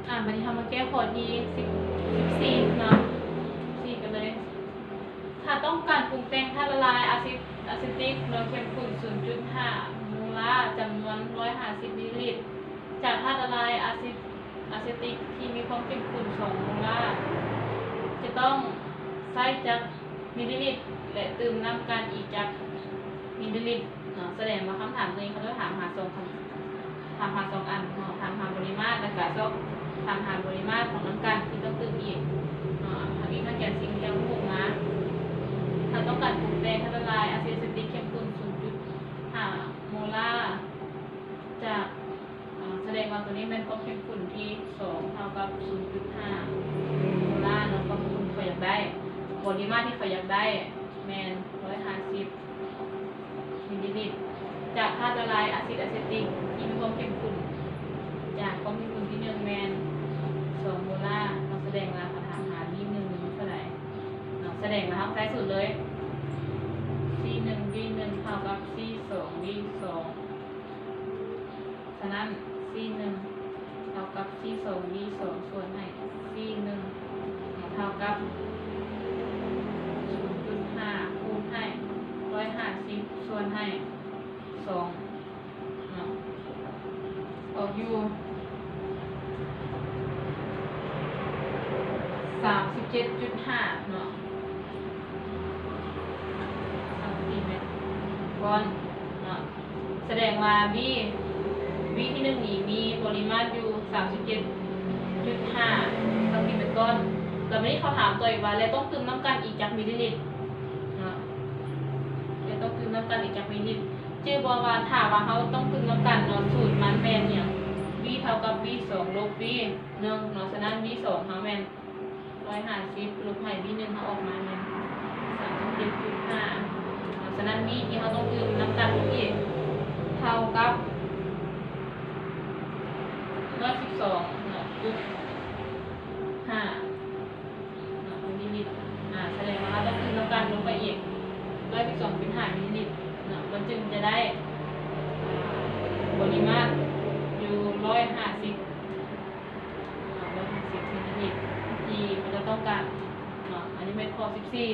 ອາ ບັດນີ້ເຮົາມາແກ້ຂໍ້ທີສິບ ສິບສີ່ເນາະ ສິບສີ່ກັນເລີຍ. ຖ້າຕ້ອງການປຸງແຕ່ງທາດລະລາຍອາຊິດອາເຊຕິກເນາະ ເຂັ້ມຂຸ້ນສູນຈຸດຫ້າໂມລາ ຈຳນວນຮ້ອຍຫ້າສິບມິນລີລິດ ຈາກທາດລະລາຍອາຊິດອາເຊຕິກທີ່ມີຄວາມເຂັ້ມຂຸ້ນສອງໂມລາ ຈະຕ້ອງໃຊ້ຈັກມິນລີລິດ ແລະ ຕື່ມນ້ຳກັ່ນອີກຈັກມິນລີລິດເນາະ. ສະແດງວ່າຄຳຖາມຕົວນີ້ເຂົາຈະຖາມຫາສອງຄຳ ຖາມຫາສອງອັນເນາະ ຖາມຫາປະລິມາດ ແລ້ວກະຊອກຖາມຫາປະລິມາດຂອງນ້ຳກັ່ນທີ່ຕ້ອງຕື່ມອີກເນາະ. ທາງນີ້ທາງແກນຊິງຈະຮູ້ມາ ຖ້າຕ້ອງການປຸງແຕ່ງທາດລະລາຍອາຊິດອາເຊຕິກເຂັ້ມຂຸ້ນສູນຈຸດຫ້າໂມລາ ຈາກ ອາ ສະແດງວ່າຕົວນີ້ແມ່ນຄວາມເຂັ້ມຂຸ້ນທີ່ສອງເທົ່າກັບສູນຈຸດຫ້າໂມລາເນາະ. ຄວາມເຂັ້ມຂຸ້ນທີ່ເຂົາຢາກໄດ້ ປະລິມາດທີ່ເຂົາຢາກໄດ້ແມ່ນຮ້ອຍຫ້າສິບມິນລີລິດ ຈາກທາດລະລາຍອາຊິດອາເຊຕິກທີ່ມີຄວາມເຂັ້ມຂຸ້ນ ຈາກຄວາມເຂັ້ມຂຸ້ນທີໜຶ່ງແມ່ນສອງໂມລາເນາະ. ສະແດງວ່າເຂົາຖາມຫາ V ໜຶ່ງເທົ່າໃດເນາະ. ສະແດງວ່າເຮົາໃຊ້ສູດເລີຍ C ໜຶ່ງ V ໜຶ່ງເທົ່າກັບ C ສອງ V ສອງ ສະນັ້ນ C ໜຶ່ງເທົ່າກັບ C ສອງ V ສອງ ສ່ວນໃຫ້ C ໜຶ່ງເທົ່າກັບສູນຈຸດຫ້າ ຄູນໃຫ້ຮ້ອຍຫ້າສິບ ສ່ວນໃຫ້ສອງເນາະ ອອກຢູ່ສາມສິບເຈັດຈຸດຫ້າເນາະ ຊັງຕີແມັດກ້ອນເນາະ. ສະແດງວ່າ V V ທີໜຶ່ງນີ້ມີປະລິມາດຢູ່ສາມສິບເຈັດຈຸດຫ້າຊັງຕີແມັດກ້ອນ. ແລ້ວບາດນີ້ເຂົາຖາມຕໍ່ອີກວ່າ ແລະ ຕ້ອງຕື່ມນ້ຳກັ່ນອີກຈັກມິນລີລິດເນາະ ແລະ ຕ້ອງຕື່ມນ້ຳກັ່ນອີກຈັກມິນລີລິດ. ຈື່ບໍ່ວ່າຖ້າວ່າເຮົາຕ້ອງຕື່ມນ້ຳກັ່ນເນາະ ສູດມັນແມ່ນຫຍັງ? V ເທົ່າກັບ V ສອງ ລົບ V ໜຶ່ງເນາະ. ສະນັ້ນ V ສອງເຮົາແມ່ນ ຮ້ອຍຫ້າສິບ ລົບໃຫ້ V ໜຶ່ງເຮົາອອກມາແມ່ນສາມສິບເຈັດຈຸດຫ້າເນາະ. ສະນັ້ນ V ທີ່ເຮົາຕ້ອງຕື່ມນ້ຳຕານລົງອີກ ເທົ່າກັບຮ້ອຍສິບສອງເນາະ ຈຸດຫ້າເນາະ ມິນລີລິດ. ອາ ສະແດງວ່າເຮົາຕ້ອງຕື່ມນ້ຳຕານລົງໄປອີກຮ້ອຍສິບສອງຈຸດຫ້າມິນລີລິດເນາະ ມັນຈຶ່ງຈະໄດ້ ອາ ປະລິມາດຢູ່ຮ້ອຍຫ້າສິບ ເນາະ ຮ້ອຍຫ້າສິບມິນລີລິດທີ່ເຂົາເຈົ້າຕ້ອງການເນາະ. ອັນນີ້ແມ່ນຂໍ້ສິບສີ່.